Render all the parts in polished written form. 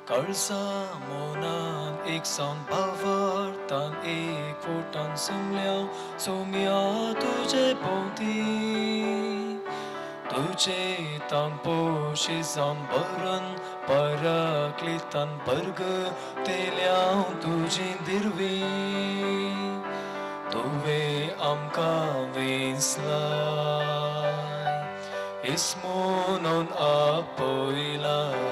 काळजा मोनान एकसावन भावार्थान एकवटान जमल्या सोम्या तुजे भोंवती तुजे तांपोशी जावन भरून पराक्लितान परगतेल्या तुजी दिरवी तुवें आमकां वेंचलाय इस्मोनून आपयलाय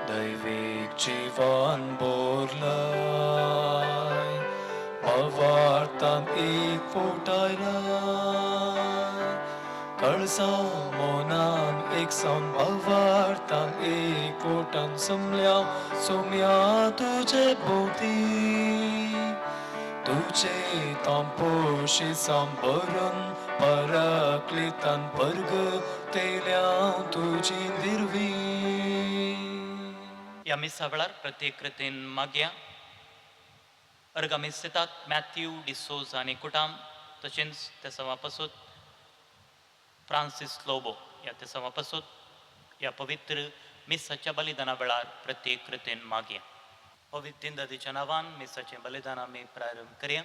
दैवीक जिवन बोरलाय भावार्थान एकवटायलाय काळजा मोनान एकसावन भावार्थान एकवटान जमल्या सोम्या तुजे भोंवती तुजे तांपोशी सांबरून पराक्लितान परगतेल्या तुजी दिरवी. ह्या मिसा वेळार प्रत्येक कृतीन मागया. अर्गा मिस दितात मॅथ्यू डिसोज आनी कुटाम, तशेंच तेसांवा पासून फ्रांसीस लोबो. ह्या तेसांवा पासून ह्या पवित्र मिसाच्या बलिदाना वेळार प्रत्येक कृतीन मागया. पवित्र दिनदादीच्या नांवान मिसाचें बलिदान आमी प्रारंभ करया.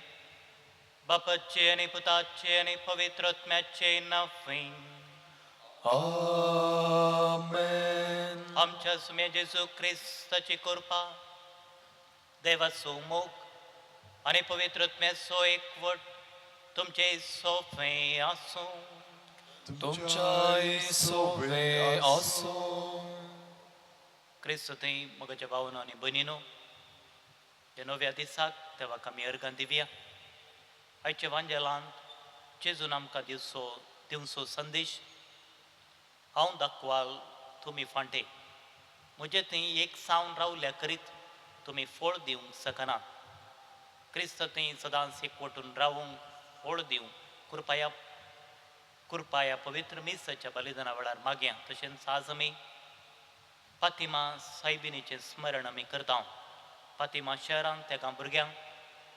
बापाचे आनी पुताचे आनी पवित्र आत्म्याचे नांवे. आमेन. आमच्या सुम्या जेजू क्रिस्ताची कृपा, देवाचो मोग आनी पवित्र आत्म्याचो एकवट तुमचे सोफे आसूं. तुमच्याय सोबे आसूं. क्रिस्त थंय म्हज्या भावनो आनी भयणीनो, ह्या नव्या दिसाक देवाक आमी अर्गां दिवया. आयच्या वांजेलांत जेजून आमकां दिवचो संदेश, हांव दाखवाल, तुमी फांटे, म्हजे थंय एक सावन रावल्या करीत तुमी फळ दिवंक शकना. क्रिस्त थंय सदांच एकवटून रावूंक फळ दिवंक कृपया पवित्र मिसाच्या बलिदाना वेळार मागया. तशेंच आज आमी फातिमा सायबिनीचें स्मरण आमी करता. फातिमा शहरांत त्या भुरग्यांक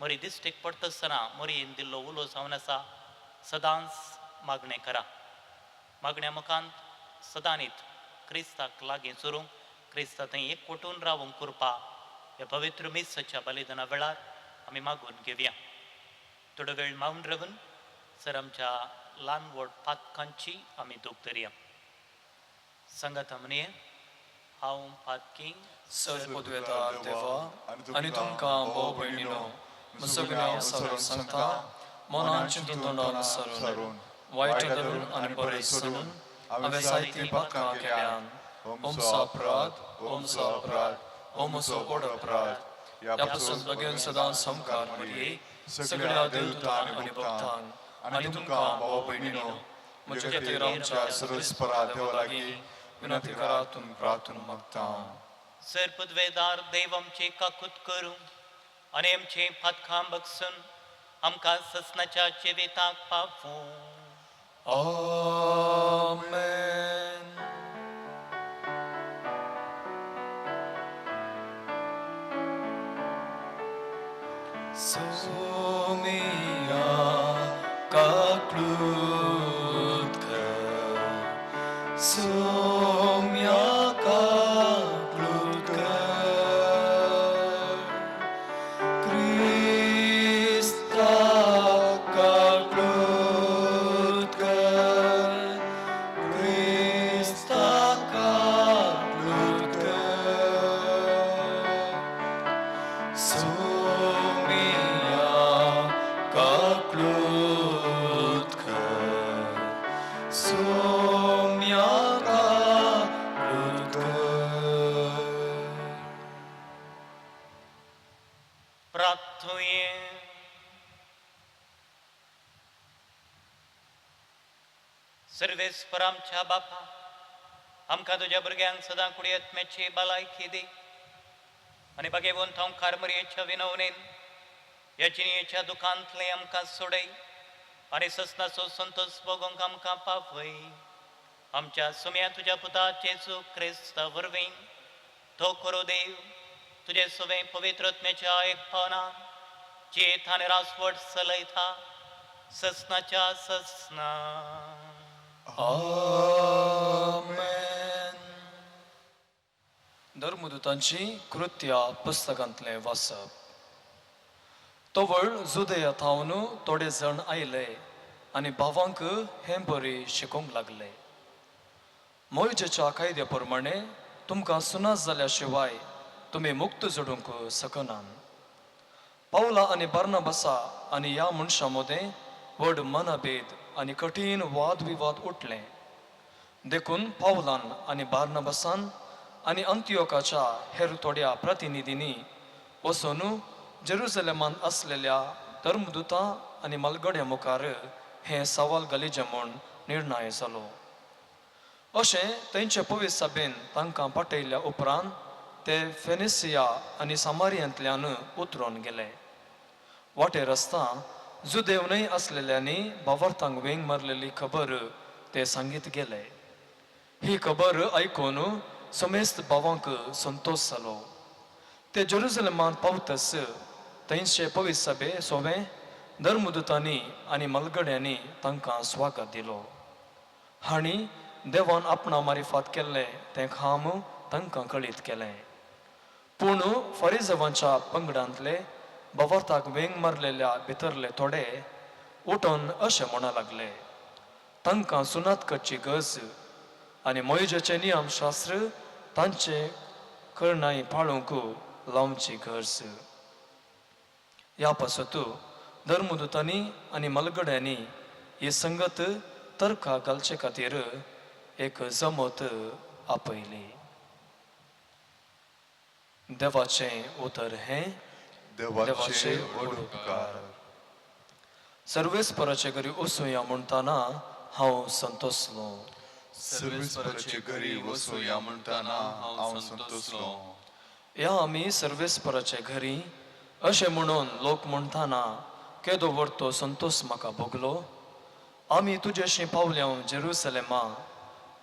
मोरी दिश्टीक पडटा आसतना मोरयेन दिल्लो उलो जावन आसा, सदांच मागणें करा. मागण्या मुखांत सदांनीत क्रिस्ताक लागीं चोरूंक, क्रिस्ता थंय एकवटून रावूंक कृपा ह्या पवित्र मिसाच्या बलिदाना वेळार आमी मागून घेवया. थोडो वेळ मावन रावून सर आमच्या ल्हान व्हड पातकांची आमी दूख धरया. सांगात म्हणये, हांव पातकी. सर पदवेदार देवा आनी तुमकां भोव भयणीनो, म्हजो गुन्यांव सारून सांगता. मनान चिंतून तोंडान सारून वायट धरून आनी बरें सोडून हांवें जायतीं पातकां केल्यान. ओमचो अपराध, ओमचो अपराध, ओमचो व्हड अपराध. ह्या पासून बेगीन सदां सामकार मरये, सगळ्या देवतांक आनी भक्तांक आनी तुमकां भाव भयणीनो, म्हज्या खातीर आमच्या सर्वेस्परा देवा लागीं विनंती करात प्रार्थना मागता. सर पदवेदार देव आमची काकूत करूं आनी आमची पातकां बगसून आमकां ससनाच्या जिविताक पावूं. आमेन. सोमिया काकळूत कर, सोम्या काकळूत कर, क्रिस्ता काकळूत कर, क्रिस्ता काकळूत कर, सोमिया काकळूत कर, सोम्या काकळूत कर. प्रार्थुये. सर्वेस्पर आमच्या बापा, आमकां तुज्या भुरग्यांक सदां कुडयत्म्याची भलायकी दी आनी बागेवन हांव मरयेच्या विनवणेन ह्या जिणेच्या दुखांतले आमकां सोडय आनी ससनाचो संतोष भोगोवंक आमकां पावय. आमच्या सुम्या तुज्या पुता जेजू क्रिस्ता वरवीं. तो करो देव तुजे सवें पवित्र आत्म्याच्या एक पावना जेथ आनी रासवट चलयता ससनाच्या ससना. आमेन. धर्मदूतांची कृत्या पुस्तकांतलें वाचप. तवळ जुदया थावन थोडे जाण आयले आनी भावांक हें बरी शिकोवंक लागले. मोयजेच्या कायद्या प्रमाणे तुमकां सुनास जाल्या शिवाय तुमी मुक्त जोडूंक शकनात. पावला आनी बार्नाबासा आनी ह्या मनशां मदें व्हड मनभेद आनी कठीण वादविवाद उठले. देखून पावलान आनी बार्नाबासान आनी अंत्योकाच्या हेर थोड्या प्रतिनिधींनी वचून जेरुजलेमांत आसलेल्या धर्मदूतां आनी मालगड्या मुखार हें सवाल घालीचें म्हूण निर्णय जालो. अशें थंयचे पवित्र सभेन तांकां पाठयल्या उपरांत ते फेनिसिया आनी सामारियांतल्यान उतरून गेले. वाटेर आसता जुदेव न्हय आसलेल्यांनी भावार्थांक वेंग मारलेली खबर ते सांगीत गेले. ही खबर आयकून समेस्त भावांक संतोश जालो. ते जेरुजलेमांत पावतच थंयचे पवित्र सभे सोवे धर्मदूतांनी आनी मलगड्यांनी तांकां स्वागत दिलो. हांणी देवान आपणा मारिफात केल्लें तें काम तांकां कळीत केलें. पूण फरिजवांच्या पंगडांतले भावार्थाक वेंग मारलेल्या भितरले थोडे उठून अशें म्हणा लागले, तांकां सुनात करची गरज आनी मोयजेचें नियमशास्त्र तांचे करणाय पाळूंक लावची गरज. ह्या पासत धर्मदूतांनी आनी मलगड्यांनी ही संगत तर्का घालचे खातीर एक जमत आपयली. देवाचें उतर हें देवाचे व्हड उपकार. सर्वेस्पराचे घरी वचुया म्हणटाना हांव संतोसलो. सर्वेस्पराचे घरी वचुया म्हणटाना हांव संतोसलो. ह्या आमी सर्वेस्पराचे घरी अशें म्हणून लोक म्हणटाना केदो व्हड तो संतोस म्हाका भोगलो. आमी तुजेशी पावल्या जेरुसलेमा,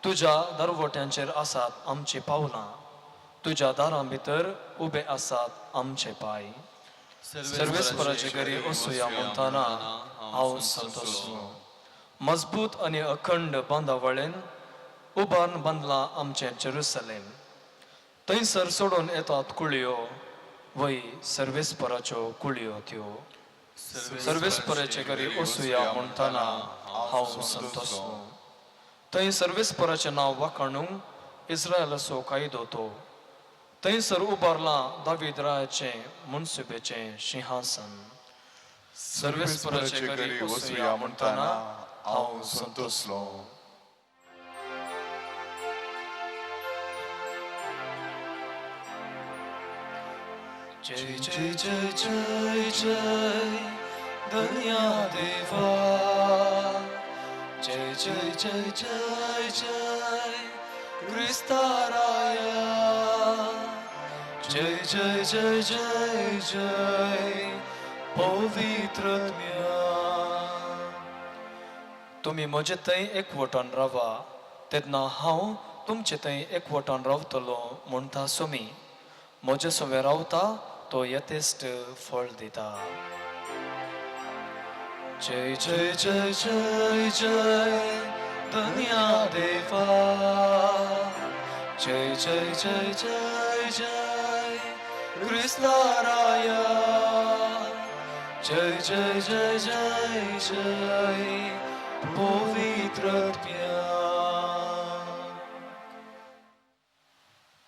तुज्या दरवट्यांचेर आसात आमची पावलां, तुज्या दारां भितर उबे आसात आमचे पांय. सर्वेस्पराचे घरी वचुया म्हणटाना हांव संतोसलो. मजबूत आनी अखंड बांदावळेन उबारून बांदलां आमचें जेरुसलेम. थंयसर सोडून येतात कुळयो, वय सर्वेस्पराच्यो कुळयो त्यो. सर्वेस्पराचे घरी वचुया म्हणटाना हांव संतोसलो. थंय सर्वेस्पराचें नांव वाखाणूंक इस्रायलाचो कायदो तो. थंयसर उबारलां दावीद रायाचें मनसुबेचें सिंहासन. सर्वेस्पराचे घरी वचुया म्हणटाना हांव संतोसलो. जय जय जय जय जय धन्या देवा, जय जय जय जय जय क्रिस्ता राया, जय जय जय जय जय पवित्रत्म्या. तुमी म्हजे थंय एकवटान रावा तेन्ना हांव तुमचे थंय एकवटान रावतलो म्हणटा सुमी. म्हजे सवें रावता तो यथेश्ट फळ दिता. जय जय जय जय जय धन्या देवा, जय जय जय जय जय क्रिस्ता राया, जय जय जय जय जय पवित्रत्म्या.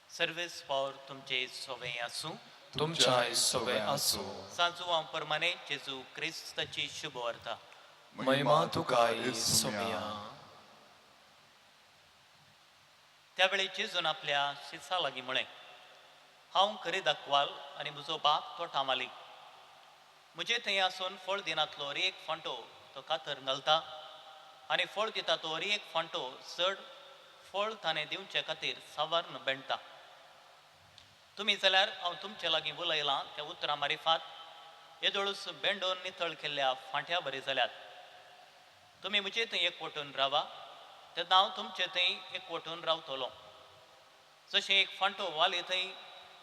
सर्वेस्पर तुमचे सोवे आसूं. तुमच्याय सोबे आसूं. सांजुवां प्रमाणे जेजू क्रिस्ताची शुभ वार्ता. महिमा तुकाय सोम्या. त्यावेळी जेजून आपल्या शिसा लागीं म्हळें, हांव खरी दाखवाल आनी म्हजो बाप तोटा मालीक. म्हजे थंय आसून फळ दिनातलो हर एक फांटो तो कातर घालता आनी फळ दिता तो हर एक फांटो चड फळ ताणें दिवचे खातीर सावारण बेणटा. तुमी जाल्यार हांव तुमचे लागीं उलयलां त्या उतरां मारिफात येदोळूच बेंडोन नितळ केल्ल्या फांट्या बरी जाल्यात. तुमी म्हजे थंय एकवटून रावा तेन्ना हांव तुमचे थंय एकवटून रावतलो. जशें एक फांटो वाली थंय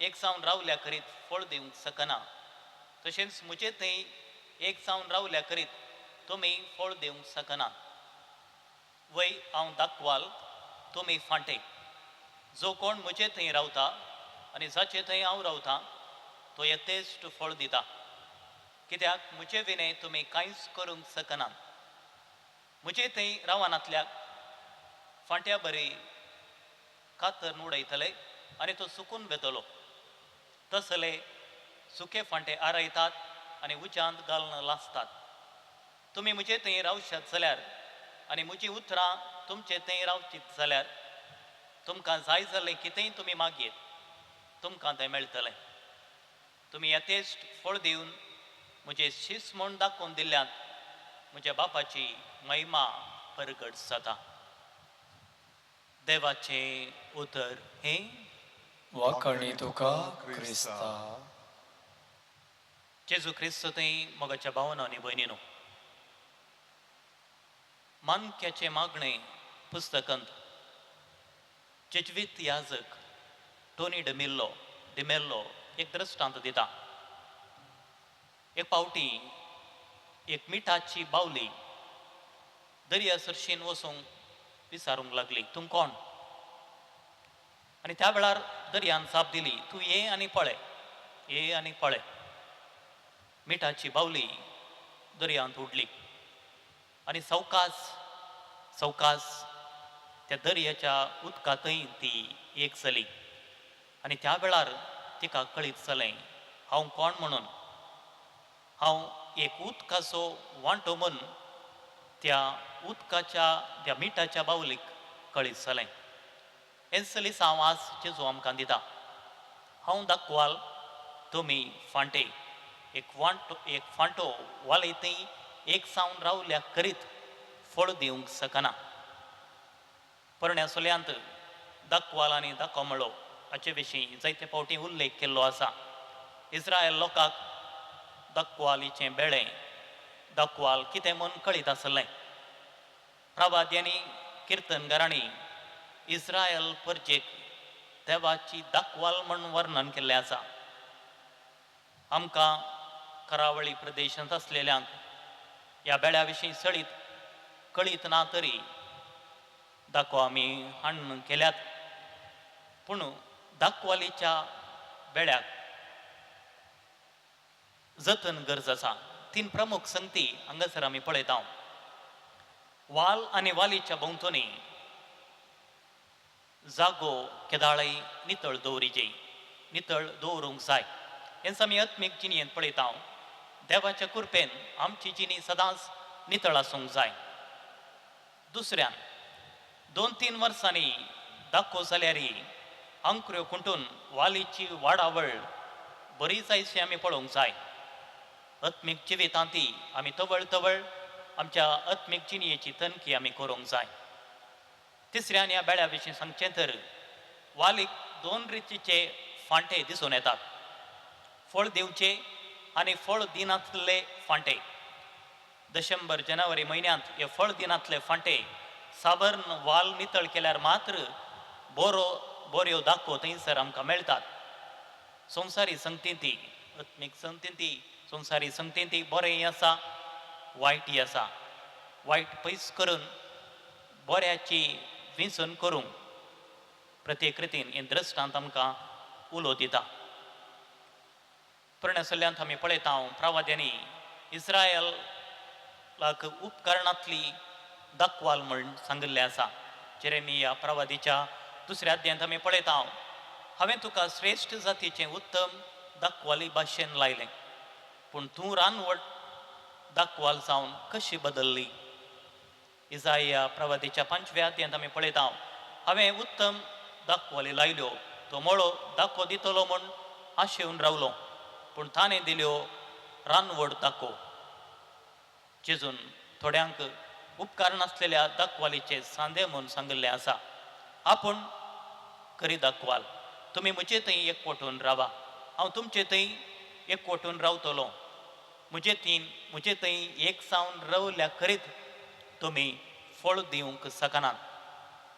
एक जावन रावल्या करीत फळ दिवंक शकना, तशेंच म्हजे थंय एक जावन रावल्या करीत तुमी फळ दिवंक शकना. वय हांव दाखवाल, तुमी फांटे. जो कोण म्हजे थंय रावता आनी जाचे थंय हांव रावतां तो यथेश्ट फळ दिता, कित्याक म्हजे विणे तुमी कांयच करूंक शकनात. म्हजे थंय रावनातल्याक फांट्या बरी कातर उडयतले आनी तो सुकून वेतलो. तसले सुके फांटे आरायतात आनी उज्यांत घालून लासतात. तुमी म्हजे थंय रावशात जाल्यार आनी म्हजीं उतरां तुमचे थंय रावचीत जाल्यार तुमकां जाय जाल्लें कितेंय तुमी मागयेत, तुमकां तें मेळटलें. तुमी यथेश्ट फळ दिवन म्हजें शीस म्हूण दाखोवन दिल्ल्यान म्हज्या बापाची महिमा परगट जाता. देवाचें उतर हें. वाखाणी तुका क्रिस्ता. जेजू क्रिस्त थंय मोगाच्या भावना आनी भयणीनो, मानक्याचें मागणें पुस्तकांत जेज्वीत याजक टोनी डिमिल्लो डिमेल्लो एक दृश्टांत दिता. एक पावटी एक मिठाची बावली दर्या सरशीन वचूंक विचारूंक लागली, तूं कोण? आनी त्या वेळार दर्यान जाप दिली, तूं ये आनी पळय, ये आनी पळय. मिठाची बावली दर्यांत उडली आनी सवकास सवकास त्या दर्याच्या उदकांतय ती एक जाली. आनी त्या वेळार तिका कळीत जालें हांव कोण म्हणून. हांव एक उदकाचो वांटो म्हूण त्या उदकाच्या त्या मिठाच्या बावलीक कळीत जालें. हें सलीस हांव आज जेजू आमकां दिता. हांव दाखवाल, तुमी फांटे. एक वांटो एक फांटो वाले थंय एक सावन रावल्या करीत फळ दिवंक शकना. पोरण्या सोल्यांत दाखवाल आनी दाखोमळो हाचे विशीं जायते फावटी उल्लेख केल्लो आसा. इस्रायल लोकांक दाखवालीचें बेळें दाखवाल कितें म्हूण कळीत आसलें. प्रवाद्यांनी किर्तनगारांनी इस्रायल परजेक देवाची दाखवाल म्हूण वर्णन केल्लें आसा. आमकां करावळी प्रदेशांत आसलेल्यांक ह्या बेळ्या विशीं सळीत कळीत ना तरी दाखो आमी हाडून केल्यात, पूण दाखवालीच्या बेळ्याक जतन गरज आसा. तीन प्रमुख संगती हांगासर आमी पळयता. वाल आनी वालीच्या भोंवतणी जागो केदाळय नितळ दवरिजे, नितळ दवरूंक जाय. हेंच आमी आत्मीक जिणेंत पळयता. देवाच्या कृपेन आमची जिणी सदांच नितळ आसूंक जाय. दुसऱ्यान 2-3 वर्सांनी दाखो जाल्यार आंकऱ्यो खुंटून वालीची वाडावळ बरी जायशी आमी पळोवंक जाय. आत्मीक जिवितांत ती आमी तवळ तवळ आमच्या आत्मीक जिणयेची तनखी आमी करूंक जाय. तिसऱ्यान ह्या बेळ्या विशीं सांगचें तर वालीक 2 रितीचे फांटे दिसून येतात, फळ दिवचे आनी फळ दिनातले फांटे. डिसेंबर जानेवारी म्हयन्यांत हे फळ दिनातले फांटे सावर्ण वाल नितळ केल्यार मात्र बरो बऱ्यो दाखो थंयसर आमकां मेळटात. संवसारी संगतींती आत्मीक संगतींती संवसारी संगतींती बरेंय आसा वायटय आसा. वायट पयस करून बऱ्याची विंचून करूंक प्रत्येक रितीन हें दृश्टांत आमकां उलो दिता. पोरण्या सल्ल्यांत आमी पळयता प्रवाद्यांनी इस्रायलाक उपकरणांतली दाखवाल म्हूण सांगिल्लें आसा. जेरेमिया प्रवादीच्या दुसऱ्या अध्यायांत आमी पळयता, हांवें तुका श्रेश्ठ जातीचें उत्तम दाखवाली भाशेन लायलें, पूण तूं रानवट दाखवाल जावन कशी बदल्ली. इजाया प्रवादीच्या 5व्या अध्यायांत आमी पळयता, हांवें उत्तम दाखवाली लायल्यो, तो मळो दाखो दितलो म्हूण आशेवन रावलो, पूण ताणें दिल्यो रानवड दाखो. जेजून थोड्यांक उपकार नासलेल्या दाखवालीचे सांदे म्हूण सांगिल्लें आसा. आपूण खरी दाखवाल, तुमी म्हजे थंय एकवटून रावा, हांव तुमचे थंय एकवटून रावतलो. म्हजे तीन म्हजे थंय एक सावन रावल्या खरीत तुमी फळ दिवंक शकनात.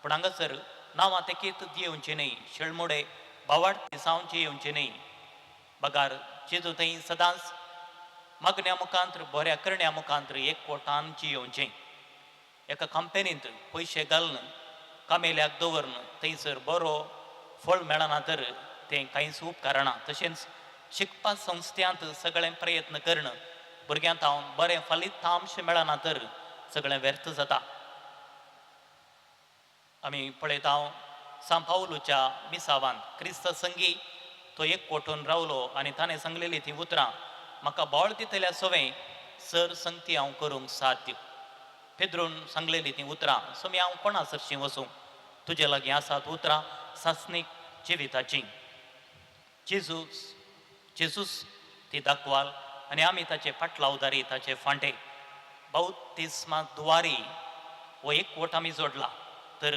पूण हांगासर नांवां तेकीत दिवचें न्हय, शेळमुडे बावाडती सावचे येवचें न्हय, बगार जेजू थंय सदांच मागण्या मुखांत बऱ्या करण्या मुखांत एकवटान जियोवचें. एका कंपनींत पयशे घालून कामेल्याक दवरून थंयसर बरो फळ मेळना तर तें कांयच उपकारना. तशेंच शिकपा संस्थ्यांत सगळें प्रयत्न करणं भुरग्यांक हांव बरें फलितांश मेळना तर सगळें व्यर्थ जाता. आमी पळयता सांव पावलूच्या मिसावान क्रिस्त संगी तो एकवटून रावलो आनी ताणें सांगलेली ती उतरां म्हाका बळ दितल्या सवें सर संगती हांव करूंक साध्य. पेद्रून सांगलेली ती उतरां सोमी हांव कोणा सरशीं वचूं, तुजे लागीं आसात उतरां सासणीक जिविताची. जेजूस जेजूस ती दाखवाल आनी आमी ताचे फाटलावदारी ताचे फांटे बाउतिस्मा दुवारी हो एकवट आमी जोडला तर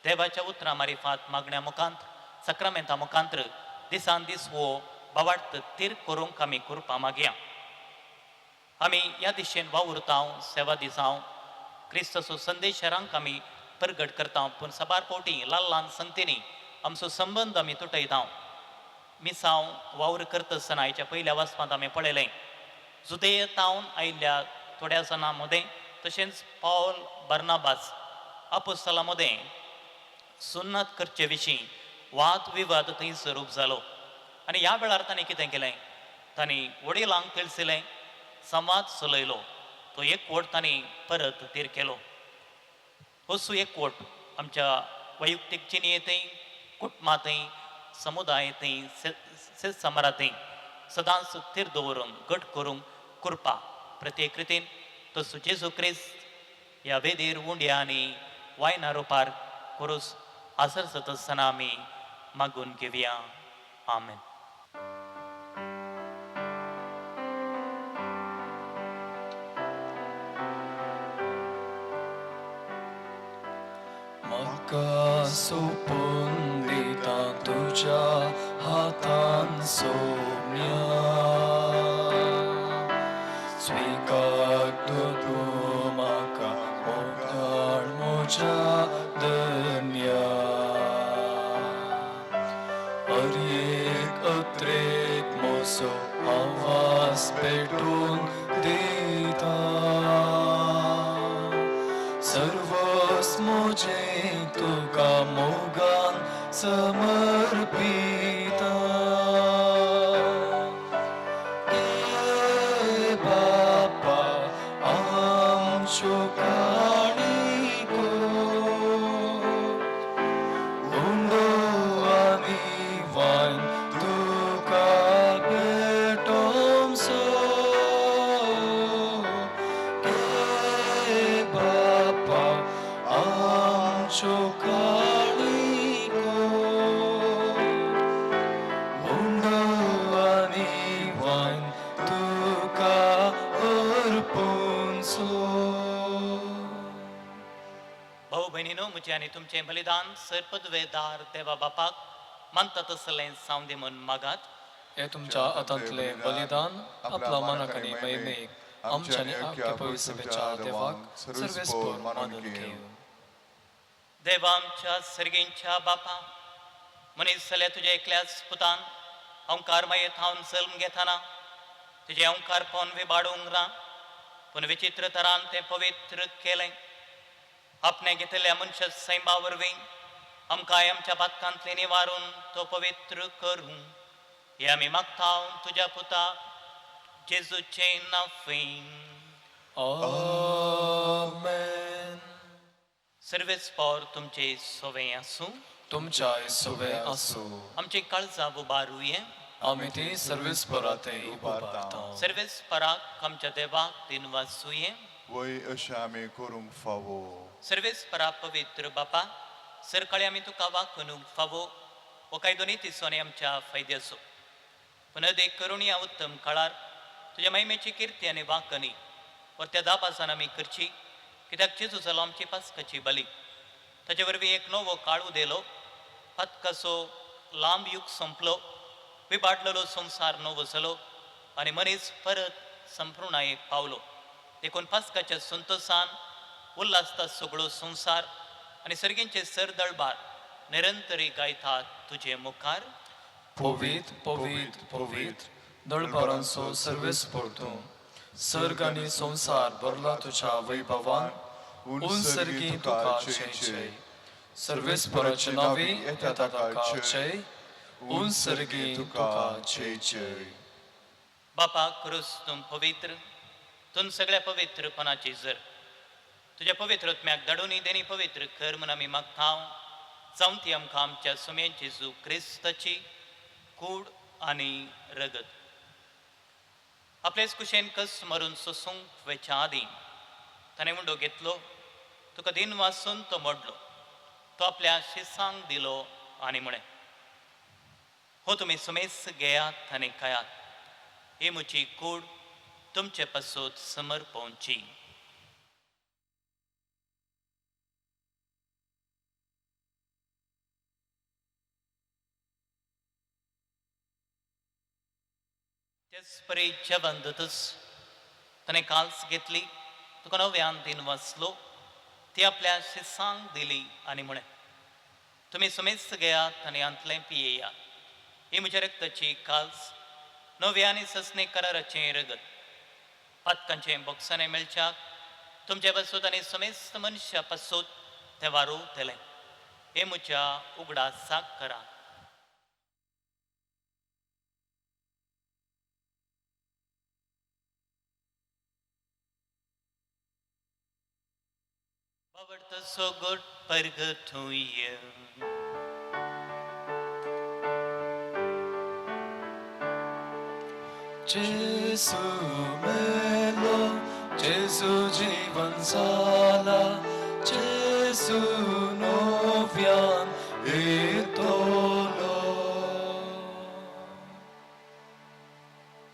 देवाच्या उतरां मारिफात मागण्या मुखांत सक्रामेंता मुखांत दिसान दीस हो बावार्थ तीर करूंक आमी कुरपा मागया. आमी ह्या दिशेन वावुरता सेवा दिसांव क्रिस्ताचो संदेश हेरांक आमी परगट करता पूण साबार फावटी ल्हान ल्हान संगतींनी आमचो संबंद आमी तुटयता. मिसांव वावर करता आसतना हाच्या पयल्या वाचपांत आमी पळयलें जुदेतावन आयिल्ल्या थोड्या जाणां मदें तशेंच पावल बर्नाबास आपोस्तला मदें सुन्नत करचे विशीं वाद विवाद थंय स्वरूप जालो आनी ह्या वेळार तांणी कितें केलें, तांणी वडिलांक तिळसिलें, संवाद चलयलो, तो एकवट तांणी परत तीर केलो. असो एकवट आमच्या वैयक्तीक जिणेंतय कुटुंबांतय समुदायांतय समारांतय सदांच थीर दवरूंक घट करूंक कृपा प्रत्येक रितीन तसो जेजू क्रिस्त ह्या वेदीर उंड्या आनी वायना रुपार करूस आसरसत आसतना आमी मागून घेवया. आमेन. म्हाका सोपून दिता तुज्या हातान सोम्या, स्विकार तूं म्हाका मोगाळ म्हज्या धन्या. हर एक अत्रेक मोसो आवाज पेटून दिता, सर्वस म्हजें तुका मोगान समर्पिता. हे बापा आमच्यो काणको उंडो आनी वायन तुका भेटोमसो. हे बापा आमच्यो काणको उंडो आनी वायन तुका अर्पूनसो. भाऊ भयणीनो म्हजें आनी तुमचें बलिदान सर पदवेदार देवा बापाक मानता तसलें जावं दी म्हूण मागात. हे तुमच्या हातांतलें बलिदान आपल्या मनाक आनी महिमेक आमच्या आनी आख्या पवित्र सभेच्या देवाक सर्वेस्पोर मानून घेवं. देवा आमच्या सर्गींच्या बापा मनीस जाल्यार तुज्या एकल्याच पुतान अंकार माये थावन जल्म घेताना तुजें अंकारपण विबाडूंक ना पूण विचित्र तरान तें पवित्र केलें. आपणें घेतिल्ल्या मनशा सैमा वरवीं आमकां आमच्या पातकांतलें निवारून तो पवित्र करूं हें आमी मागता तुज्या पुता जेजूचें नांव. आमेन. सर्वेस्पोर तुमचे सोवे आसूं. तुमच्या सोवे आसूं. आमचे काळजां उबारुये. आमी ती सर्वेस्पोराते उबारता. सर्वेस्पराक आमच्या देवाक दिन वाचुये. वय अशें आमी करूंक फावो. सर्वेस्परा पवित्र बापा सरकाळी आमी तुका वाकणूक फावो हो कायदो नितीचो आनी आमच्या फायद्याचो पूण अदेक करुणया उत्तम काळार तुज्या महिमेची किर्ती आनी वाकणी वर त्या दाबासान आमी करची कित्याक जेजू जालो आमची पास्काची बली. ताचे वरवीं एक नवो काळ उदेलो, पातकाचो लांब युग सोंपलो, विबाडलेलो संवसार नवो जालो आनी मनीस परत संपूर्णायेक पावलो. देखून पास्काच्या संतोसान उल्हासता सगळो संवसार आनी सर्गींचे सरदळबार निरंतरी गायतात तुजे मुखार. पवित्र पवित्र पवित्र दळबारांचो सर्वेस्पोर तूं, सर्ग आनी संवसार भरला तुज्या वैभवान. उन सर्गी तुका जय जय. सर्वेस्पोराचे नांवी येता ताका जय. उन सर्गी तुका जय जय. बापा क्रूस तूं पवित्र, तूं सगळ्या पवित्रपणाची जर तुज्या पवित्र आत्म्याक धाडून देणी पवित्र कर म्हूण आमी मागता, जावं ती आमकां आमच्या सुमेन जेजू क्रिस्ताची कूड आनी रगत. आपलेच कुशेन कस मरून सोसूंक वेच्या आदीं ताणें उंडो घेतलो, तुका दिन वासून तो मोडलो, तो आपल्या शिसांक दिलो आनी म्हळें, हो तुमी सुमेस घेयात आनी खायात, ही म्हजी कूड तुमचे पासत समर्पोवची. तेच परी जेवण जातच ताणें काल्स घेतली, तुका नव्यान दिन वाचलो, ती आपल्या शिसांक दिली आनी म्हळें, तुमी सुमेस्त घेयात आनी हांतलें पियेयात, ही म्हज्या रक्ताची काल्स, नव्या आनी ससने कराराचें रगत, पातकांचें बोक्साणें मेळच्याक तुमचे पासूत आनी समेस्त मनशा पासूत तें वारोवतलें. हें म्हज्या उगडासाक करात. So good purgatorio. Gesù melo, Gesù जीवन झाला, Gesù नव्यान येतलो.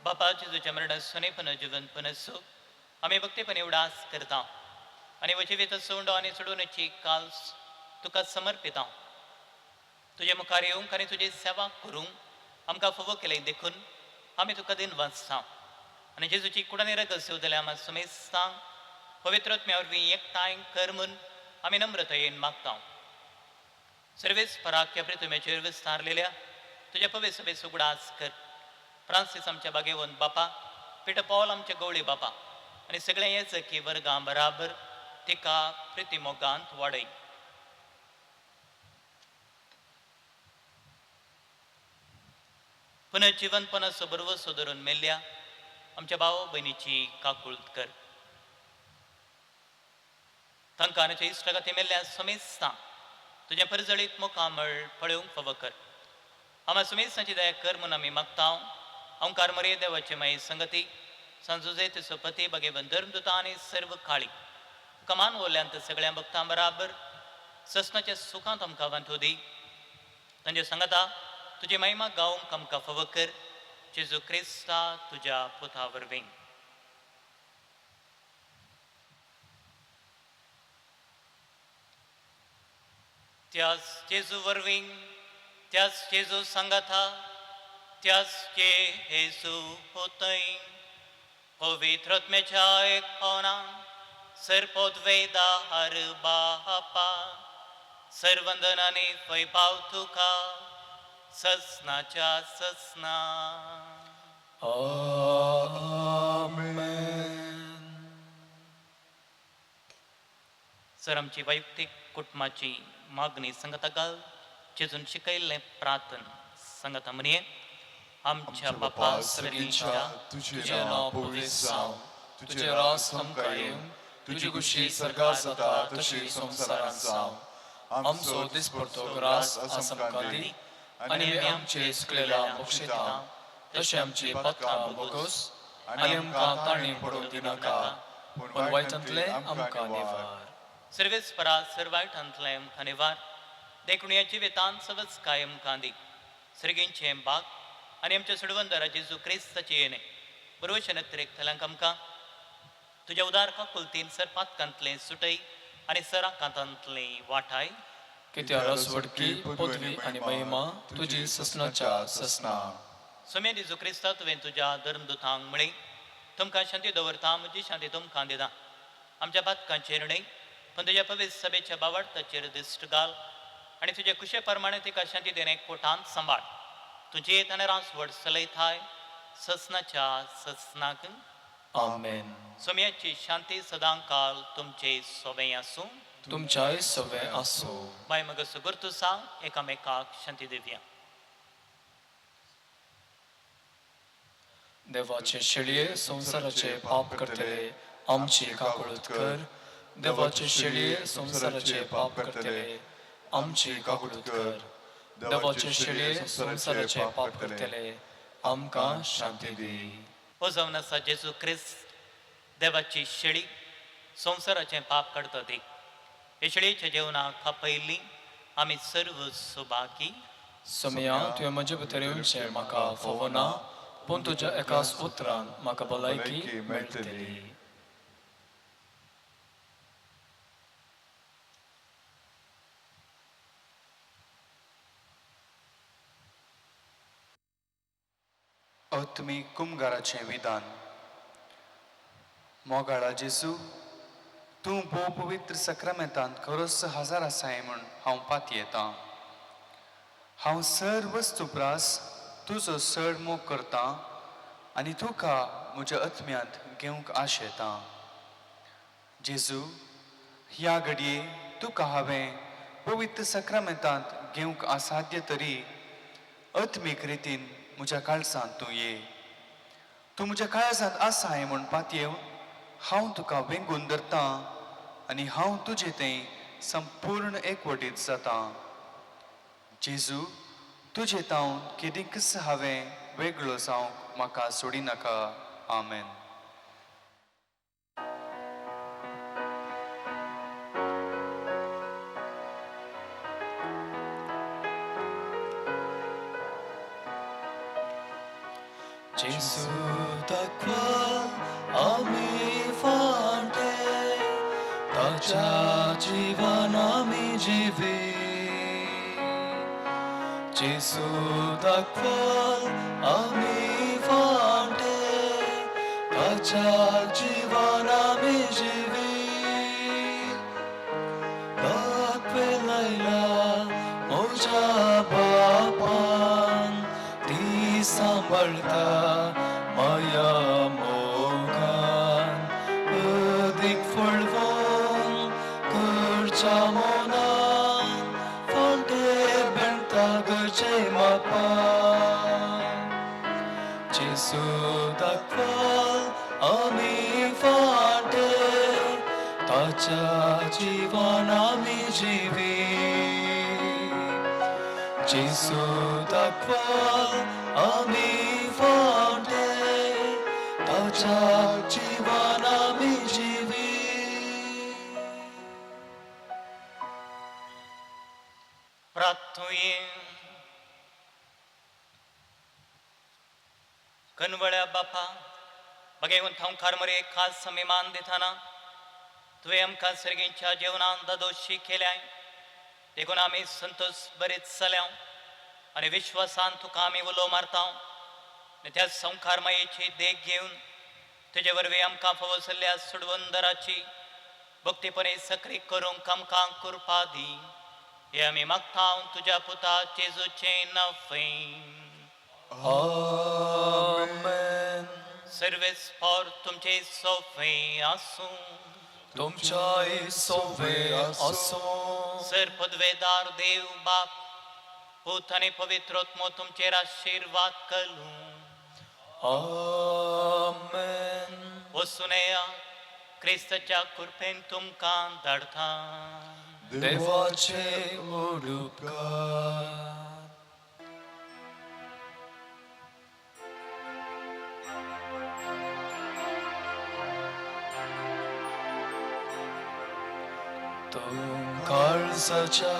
बापा जेजूच्या मरणात सुनेपण जीवनपण असो आमी भक्तीपण उडास करता आनी वजिवीत सोंडो आनी सोडोवण्याची काल्स तुका समर्पिता. तुजे मुखार येवंक आनी तुजी सेवा करूंक आमकां फावो केलें देखून आमी तुका दिन वाचता आनी जेजूची कुडानी रगत सेवतल्या आमकां सुमेस्तां पवित्र आत्म्या वरवीं एकठांय कर म्हूण आमी नम्रतायेन मागता. सर्वेस पराक्या प्रितुमेचेर विस्तारलेल्या तुज्या पवित्र सभेचो उगडास कर. फ्रांसीस आमच्या बागेवन बापा, पिटर पॉल आमच्या गवळी बापा आनी सगळ्या येजकी वर्गां बराबर तिका प्रितीमोगांत वाडय. पुनर्जिवनपणाचो भरवसो धरून मेल्ल्या आमच्या भाव भयणीची काकूळत कर. तांकां आनी इश्टागती मेल्ल्या समेस्तां तुजें परजळीत मुखामळ पळोवंक फावो कर. आमा सुमेस्तांची दया कर म्हूण आमी मागता. ओंकार मरे देवाचे माई संगती सांजुजे तिसो पती बगेवन धर्मदुता आनी सर्व काळी कमान ओल्यांत सगळ्या भक्तां बराबर ससनाच्या सुखांत आमकां वांटू दी. तांचे सांगता तुजी महिमा गावंक आमकां फावो कर. जेजू क्रिस्ता तुज्या पुता वरवीं. त्याच जेजू वरवीं, त्याच जेजू सांगाता, त्याच जेजू होतय पवित्र आत्म्याच्या एक पावना सर्पोद्वेदा हर बापा सर्वंदनाने वैभाव तुका ससनाच्या ससना. आमेन. सर आमची वैयक्तीक कुटुंबाची मागणी संगता घाल जेजून शिकयल्लें प्रार्थन संगता म्हणये. आमच्या बापा सर्गीच्या, तुझे नाव पवित्र जावं, तुझे राज आमकां येवं, तुजी खुशी सर्गार जाता तशी संवसारांत जावं. आमचो दिसपडतो ग्रास आज आमकां दी आनी आमी आमचे चुकलेल्या बक्षिता तशें आमची पातकां बोगोस आनी आमकां ताणी पडूंक दिनाका, पूण वायटांतलें आमकां निवार. सर्वेस परा सर्वायटांतलें आमकां निवार, देखून ह्या जिवितांत सवच काय आमकां दी. सर्गींचें बाग आनी आमच्या सुडवंदरा जेजू क्रिस्ताची येणे बरोवशे नत्रेक थलांक आमकां तुज्या उदार काकुलतीन सर पातकांतलें सुटय आनी सर आकांतांतलें वाठाय. कित्या रसवडकी पदवी आनी महिमा तुजी ससनाच्या ससना. सोम्या जेजू क्रिस्ता, तुवें तुज्या धर्मदुतांक म्हळें, तुमकां शांती दवरता, म्हजी शांती तुमकां दिता. आमच्या पातकांचेर न्हय पण तुज्या पवित्र सभेच्या बावडताचेर दिश्ट घाल आनी तुजे कुशे प्रमाणे तिका शांती देणे कोटांत सांबाळ. तुजे आनी रासवड चलयताय ससनाच्या ससनाक. आमेन. सोम्याची शांती सदां काल तुमचे सोबें आसूं. तुमच्याय सवे आसूं. बाय मग सुगुर्तू सांग एकामेकाक शांती दिवया. देवाचे शेळये संवसाराचे पाप करतले आमची काकूळत कर. देवाचे शेळये संवसाराचे पाप करतले आमची काकूळत कर. देवाचे शेळये संवसाराचे पाप करतले आमकां शांती दी. हो जावन आसा जेजू क्रिस्त देवाची शेळी संवसाराचें पाप काडटा देख. हे शेळयेच्या जेवणाक खापयल्ली आमी सर्व सुभागी. सोमया, तुवें म्हजे भितर येवचें म्हाका फावना, पूण तुज्या एकाच उतरान म्हाका भलायकी मेळटली. आत्मीक कुमगाराचें विधान. मोगाळा जेजू, तूं भोव पवित्र सक्रामेंतांत खरोच हजार आसाय म्हूण हांव पातयेतां. हांव सर वस्तू प्रास तुजो चड मोग करतां आनी तुका म्हज्या आत्म्यांत घेवंक आशेतां. जेजू, ह्या घडये तुका हांवें पवित्र सक्रामेंतांत घेवंक असाध्य तरी आत्मीक रितीन म्हज्या काळजांत तूं ये. तूं म्हज्या काळजांत आसाय म्हूण पातयेवन हांव तुका वेंगून धरतां आनी हांव तुजे थंय संपूर्ण एकवटीत जातां. जेजू, तुजे तावन केदींकच हांवें वेगळो जावंक म्हाका सोडिनाका. आमेन. जेजू दाखवा आमी फांटे, ताच्या जिवान आमी जिवी. जेजू दाखवा आमी फांटे, ताच्या जिवान आमी जिवी. दाखवेलायला म्हज्या बापान, ती सांबाळटा माया मोगान. अदीक फळवण करच्या मनान, फांटे बेणता गरजे मापान. जेजू दाखवा आमी फांटे, ताच्या जिवान आमी जिवी. जेजू दाखवा आमी फांटे, ताच्या जिवान आमी जिवी. प्रार्थुये. कनवळ्या बापा, बघेवन थांवकार मरे खास समीमान दिताना तुवें आमकां सर्गींच्या जेवणान दादोशी केल्याय, देखून आमी संतोष बरेच जाल्या आनी विश्वासान तुका आमी उलो मारता आनी त्या संवकार मायेची देख घेवन तुजे वरवीं आमकां फावो जाल्ल्या सोडवंदराची भक्तीपणे सक्री करूंक आमकां कृपा दी. हे आमी मागता तुज्या पुता जेजूचें नांव. आमेन. सर्वेस्पोर तुमचे सोफे आसूं. तुमच्याय सोवे आसूं. सर पदवेदार देव बाप, पूत आनी पवित्र आत्मो तुमचेर आशिर्वाद करूं. आमेन. वचून येया, क्रिस्ताच्या कृपेन तुमकां धाडटा. देवाचे उपकार. तूं काळजाच्या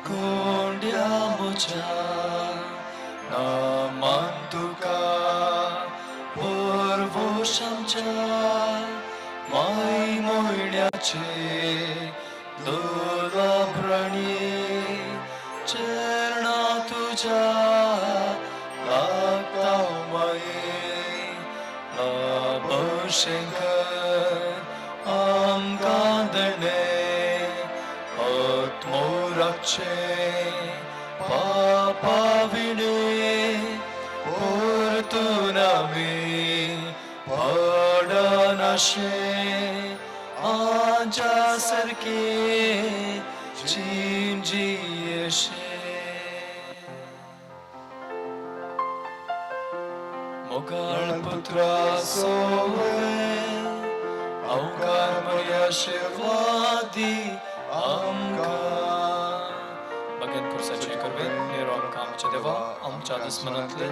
कोंड्या म्हज्या नामान तुका परवोश आमच्या माय म्हयन्याचे दोलाभ्रणी चरणा तुज्या लागता माये लाभशंकर आमकां दणे आत्मो राखचे पापा विणे परतून आमी पडनाशे आमच्या सारके जिंजियेशे. मोगाळ पुत्रा सोवे अवकार मरिया आशीर्वादी आमकां. बगेन खुर्साचे करवेन नेरो आमकां आमच्या देवा आमच्या दुस्मनांतले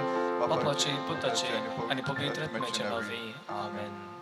बापाचे पुताचे आनी पवित्र आत्म्याचे नांवे आमेन.